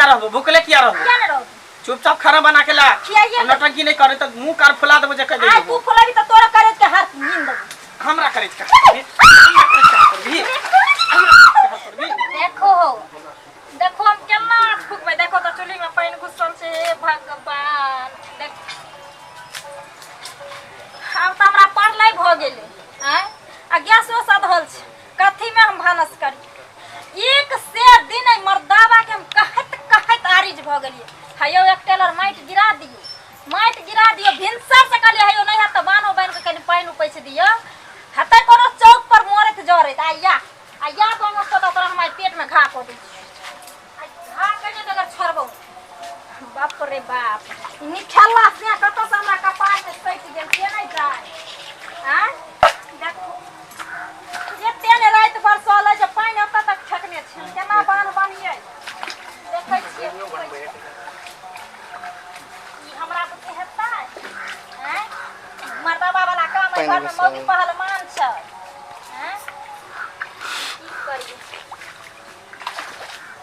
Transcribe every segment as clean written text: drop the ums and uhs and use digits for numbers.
रहबो? भूखले किया रहबो? किया ने रहबो? चुपचाप खाना बना के ला। खियाइए। नौटंकी नहीं करे तो मुंह कार फुला देबो जे कह आइ देबो। तू फुलाबी तऽ तोरा करेज के हाथ नींद देबो। हमरा करे का? हमरा करे का करबी? हमरा करबी? देखो हो, देखो हम केना फुकबै। देखो तऽ चुल्ही में पानि घुसल छै। हे भगवान, देख आब तऽ हमरा पढ़लै भऽ गेलै। आँय, आ गैसो सधल छै, कथीमे हम भानस करी? एक से दिन एहि मर्दाबा के हम कहैत कहैत आरिज भऽ गेलियै। हयौ, एक टेलर माटि गिरा दियौ, माटि गिरा दियौ। भिनसर से कहलियै, हयौ, नहि हैत तऽ बान्हो बान्हि कऽ कनि पानि उपैछ दियौ। हेतै कोनो चौक पर मरैत जरैत। आ या आ या कोनो तऽ तोरा हम आइ पेटमे घा कऽ दै छियौ। आइ घा कहियो बगैर छोड़बौ। बाप रे बाप, ई निठल्ला से कतऽ से हमरा कपारमे सटि गेल से नहि जाय। आँय, देखू, एते ने राति बरसल जे पानि एतऽ तक ठेकने छै। केना बान्ह बान्हियै? देखै छियै। ई हमरा बुते हेतै? आँय, मर्दाबा वाला काम है। घरमे मौगी पहलमान छै। आँय, की करियै?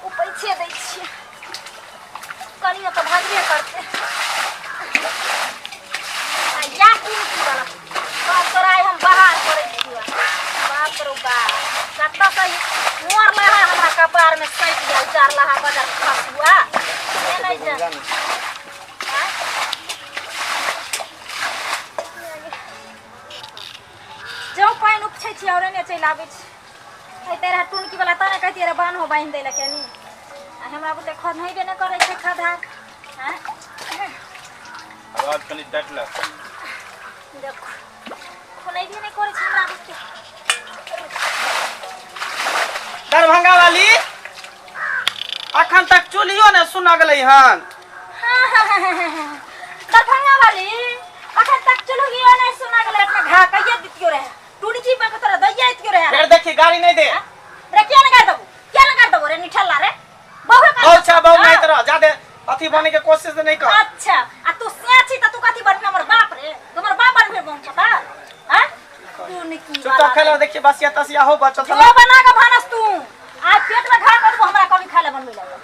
उपैछे दै छियै, कनियो तऽ भागबे करतै। आ या की वाला बाप, तोरा आइ हम बाहर करै छियौ। बाप रो बाप, कतऽ से मोर लहा हमरा कपारमे सटि गेल। चार लहा बजर खसुआ से नहि जान। आँय? जँ पानि उपछै छी आओर एने चलि आबै छी। अइते रहे टुनकी वाला तऽ ने कहतियै रे बान्हो बान्हि दै लए कनी। आ हमरा बुते खनहेबे नहि करै छै खधा। आँय, आवाज कनि टाइट लग। देखो, खुनेबे नहि करै छै हमरा बुते। दरभंगा वाली, अखन तक चूल्हियो ने सुनगलै हन। दरभंगा वाली, अखन तक चुल्हियो नहि सुना गेलै। अपना घा कहिए दितियो रहे, टुनकी पर तोरा दैया दितियो रहे। फेर देखी, गाड़ी नहीं दे। रे, किया न गाड़ देबो? किया न गाड़ देबो रे निठल्ला? रे बहु बहुत छा बहु नहीं तरह ज्यादा अथी बने के कोशिश नहीं कर। अच्छा, आ तू सिया छी त तू कथी बनबे? हमर बाप रे? हमर बाप बनबे बन पता? हां, टुनकी चुपचाप खेला। देखिए, बसिया तसिया हो बचल। जो बना के भानस तू आज पेट में घा कर देबो। हमरा कभी खाए ले बनबे लगे।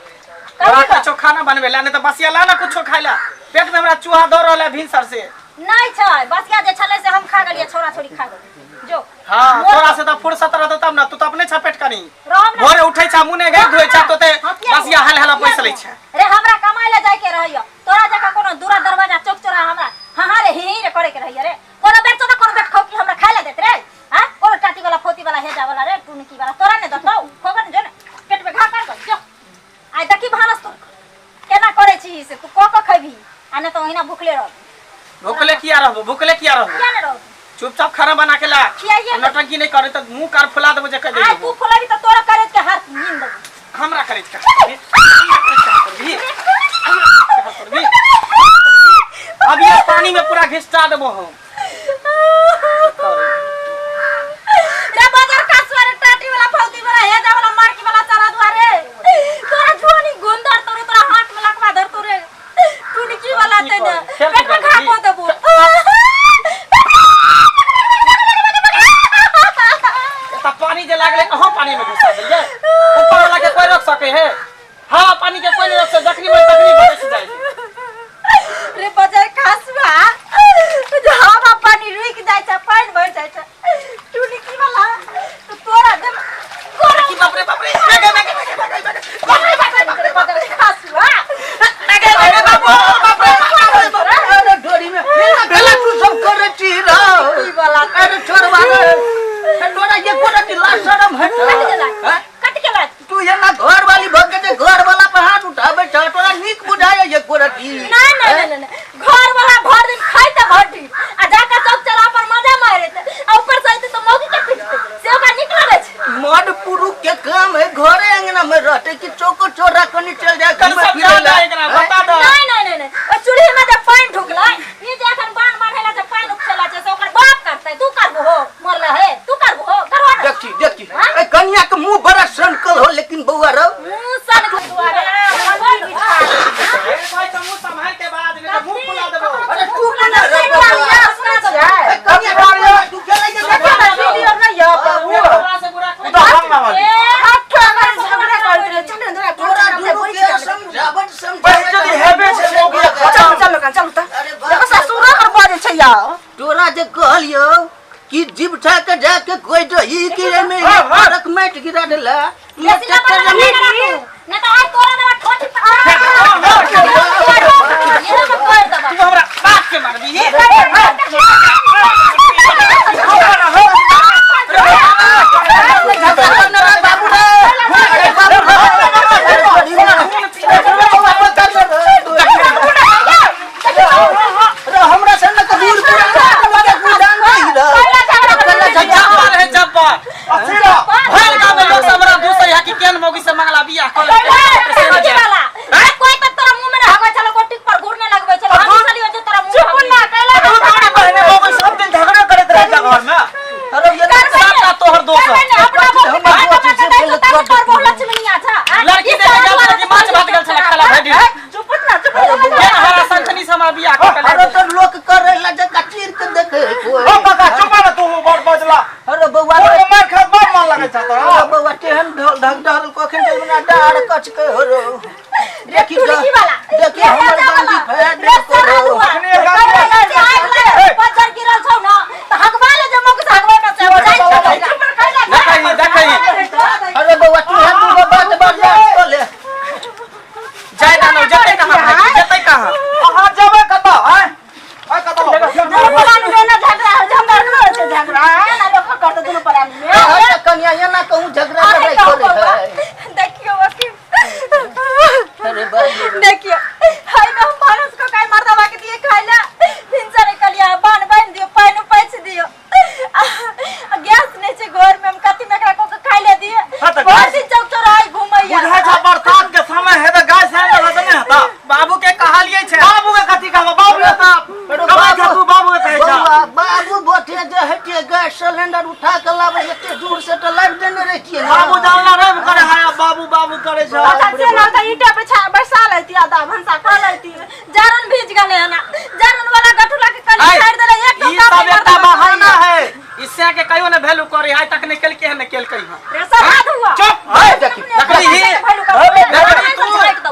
तोरा कुछो खाना बनबे ला नहीं तो बसिया ला ना कुछो खाए ला। पेट में हमरा चूहा दौड़ रहल है भिनसर से। नहीं छै, बसिया जे छलै से हम खा गेलियै, छोरा छोरी खा गेलै जो। हाँ, तोरा से तो फुर्सत रहतो तब ना। तू तो अपने छपेट कनी रहम ना। भोरे उठै छा, मुँह नहि गै धोइ छा, तो ते हाँ, किया बसिया हल हल किया पैस लै छै। रे, हमरा कमाइ ले जाय के रहैया, तोरा जकाँ कोनो दूरा दरवाजा चौक चौराहा हमरा हाँ हाँ रे ही ही रे करे के रहैया रे? कोनो बेर तो कोनो बेर खौकी हमरा खाय ले देत रे? हाँ, कोनो टाटी वाला, फौती वाला, हेजा वाला रे टुनकी वाला, तोरा ने देतौ। खोगर जो ने पेट में घा कर दो जो। आइ देखी भानस तू केना करै छी से तू कऽ कऽ खैबही आ नहि तऽ ओहिना भुखले रहबी। भूखले किया रहबो? भूखले किया रहबो? किया ने रहबी? चुपचाप खाना बना के ला। खियाइए। नौटंकी नहीं करे तो मुंह कार फुला देबो जे कह आइ देबो। तू फुलाबी तऽ तोरा करेज के हाथ नींद देबो। हमरा करे का? हमरा करे का करबी? हमरा करबी? अब ये पानी में पूरा घिसटा देबो हम। रे बाजार कासुआ रे, टाटी वाला, फौती वाला, हेजा वाला, मारकी वाला, चारा दुआरे तोरा जुआनी गोंदर तोरे, तोरा हाथ में लकवा धर तोरे टुनकी वाला। की ते ने करबै? फेर की पेट में घा करबै? कऽ देबो। त पानी जे लागले, अहाँ पानी में घुसा देलियै। ऊपर वाला के कोई रोक सके है? हवा पानी के कोई नहीं रोक सके, जखनी मन तखनी बरस जाए। रे बजर खासुआ, जे हवा पानी रुकि जाइ छै, पानि भरि जाइ छै। टुनकी वाला तो तोरा देब। की बाप रे बाप रे, मेगे मेगे मेगे मेगे मेगे, बाप रे बाप रे बाप रे बाप रे। खासुआ। मेगे मेगे, बाप रे बाप रे बाप रे बाप रे। अरे डोरी में गलत तू सब करे छी रो। की वाला? अरे छोड़वा रे, ए तोरा ये कोना की लाज शरम है? कट गेलै। हैं? कट गेलै। तू एना घर वाली भऽ के घर वाला पर हाथ उठाबै छ, तोरा नीक बुझाय ये कोना की? नहीं नहीं नहीं नहीं, घर वाला भर दिन खाइते भर दिन आ जाके चौक चौराहा पर मजा मारैत आ ऊपर से अइते तो मौगी के पीटते, से ओकरा नीक लगै छै? मर्द पुरुष के काम है घरे अंगना में रहते कि चौको चौरा कनी चल जाए कल घूमे सब फिरे जान ला? एकरा हैं? बता दो। नहीं नहीं नहीं नहीं, ओ चूल्ही में जे पानि ढुकलै, ई जे एखन बान बान्हेला जे पानि उपचला छै, से ओकर बाप करतै? तू करबो हो मरले हे? तू करबो हो? करबो ने। देखी देखी। हाँ? ए कनिया के मुंह बड़ा सनकल हो, लेकिन बौआ रहो मुंह सन के दुआरे मंदिर बिठा। ए भाई, तो मुंह संभाल के बाद नहीं तो मुंह फुला देबो। अरे तू कोना रे बौआ? ए कनिया के तू गेलै जे देखो ना। वीडियो नहीं है प्रभु। तोरा से बुरा कोई तो हम मामा ए हाथ अगर झगड़ा कर दे, चल ना। तोरा दुनू के समझा। उठा के जाके कोई तो ई कि एमे फरक माटि गिरा देला। बेसी लबड़ लबड़ नहि राखू, नहि तऽ आइ तोरा देबा ठोठी ये हम कर देबा। तू हमरा बाप के मारबी? बाबू रे, अरे बाबू रे, अरे हमरा से न कबूल पुराना गुदान नहीं रह। जब्बर है जब्बर। भर गाँव में लोग सब हमरा दूसर यहाँ की केन मौगी से मंगला बियाह कर लेलकै। कोई तऽ तोरा मुँह में नहि हगबै छलो, गोटी पर घूर नहि लगबै छलो, हम छलियो जे तोरा मुँह चुप ना कैला। बहने हो गई, सब दिन झगड़ा करैत रहै छै घर में। अरे ये सबटा तोहर दोष है। लड़की देखे गेल छलै कि माछ भात गेल छलै खाला भरि दिन। चुप ना, चुप। केन हरा संखनी से हमरा बियाह कऽ के अरे लेलकै। तो लोग करे ला जे चीर के देखे कोई। ओ काका, चुप ना तू, बड़ बजला। अरे बौआ तोर रे, के मार खा बड़ मन लगै छ तोरा। अरे बौआ, केहन ढल ढग ढल कखन के बना डार कच के हो रो। देखी देखी हमर गंजी फेर देलको रो। देखही देखही। अरे बौआ, तू हम दूगो बात बर्दाश्त कर ले। जाय दानो, जेतै कहाँ भाई, जेतै कहाँ? अहाँ जेबै कतऽ? आँय आँय, कतऽ? अरे कन्या, एना कहूँ झगड़ा लड़ाई करे है? देखियो वकील। अरे बाप रे। देखियो, हाय में हम भानस को काय मर्दवा के दिए खाइ ला। भिनसरे कलिया बान बांध दियो, पानि उपैछ दियो। आ गैस नहीं छै घर में, हम कथी में एकरा को के खाइ ले दिए? हाँ तऽ भर गैस- दिन चौक चौराहे घुमैया। बुझाइ छ बरसात के समय है तऽ गाय सिलेंडर है तऽ नहि हेतऽ। बाबू के कहलियै छै। बाबू के कथी कहबो? बाबू के तऽ अरे कमाइ छ, तू बाबू के कहै छ। बौआ, बाबू बोठे जे हेतिए गैस सिलेंडर उठा के लाबै एते दूर से तऽ लाबि देने रहितिए ने। बाबू जानला रहे करे है, अब बाबू बाबू करे छ। जारन भीज गेलै हन, जारन वाला गठुला के कली आइ, छाड़ि देलै एक ई टोका। सब एकटा बहाना है। इससे के कहियो ने वैल्यू करे, आइ तक ने केलकै हन, ने केलकै हन। रे सर हुआ। चुप। आइ देखी। देखी ही।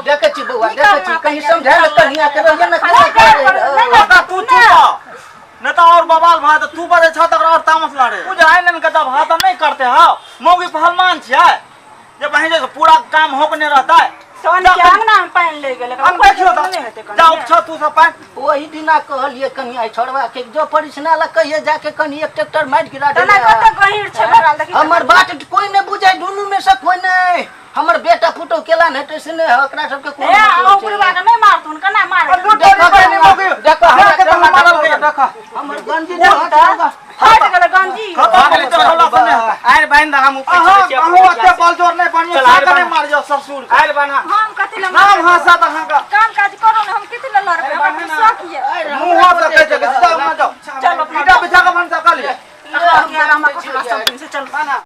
देखै छी बौआ, देखै छी, कहीं समझा ने कन्या के रहिए ने केना करे रह। काका, तू चुप रह, नहीं तो और बवाल भा तऽ तू बजै छ तकरा और तामस लड़े। बुझाइ ने कतऽ भात नहि करते हौ। मौगी पहलवान छियै जे बहिन जे पूरा काम होक नहि रहतै। हम देखियो तऽ जाउ छ तू सब पानि। ओही दिना कहलिए कनिया छोड़वा के जो परिसना ला कहिए जाके कनी एक ट्रैक्टर माटि गिरा देले। हमर बात कोई नहीं बुझे, दुनू में से कोई नहीं। हमर बेटा पुतोह केला नहीं हेतै से नहीं, ओकरा सबके कोन मतलब छै? देखो देखो, देखो, हमरा के तऽ मारल गेल देखो। हमर गंजी जो हाथ लगा। खतम भेलै तऽ होला से नहि हेतै। आरि बान्हि दऽ, हम ऊपर अहाँ चलै छी। अहूँ एते बलजोर नहि बनियौ। चल, आरि साक नहि बान्ह। मारियौ ससुर के। आरि बान्ह। हम कथी ले नाम हँसत अहाँके। काम काज करू ने, हम कथी ले लड़बै? हमरा कोन शौक ये? मुँह से कहै छै कि सीधा वहाँ जाउ। चल अपना। ईटा बिछा कऽ भनसा कऽ लिअ। चल।